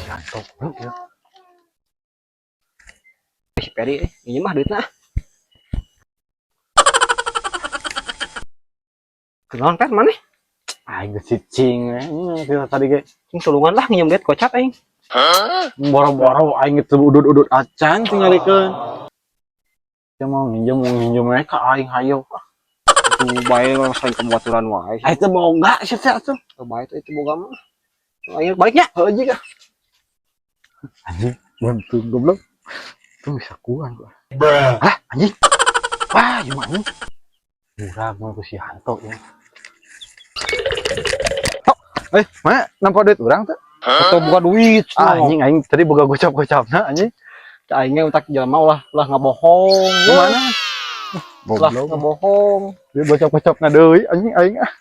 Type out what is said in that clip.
Yanto, goblok ya. Si Peri, ini mah duitna. Kenaon, Per, maneh? Aing geus cicing eh kita tadi ge. Cing tulungan lah nginjem duit 5 aing. Boro-boro aing geus udud-udud acan tingalikeun. Dia mau nginjem mereka aing hayo. Itu bae orang sering kebaturan wae. Aing teh boga sih teh atuh. Itu bae tuh itu boga mah. Ayo baliknya. Heuh juga. Anjing, bantu goblok. Tuh bisa kuan gua. Hah, anjing. Wah, gimana anjing? Murah mau ke si Hanto ya. Oh, mana nampak duit orang tuh? Atau buka duit. Ah, anjing aing tadi boga gocap-gocapna anjing. Aingnya utak jelema ulah ulah ngabohong. Gimana? Ulah Goblok. ngabohong. Dia gocap-gocapna deui anjing aing ah.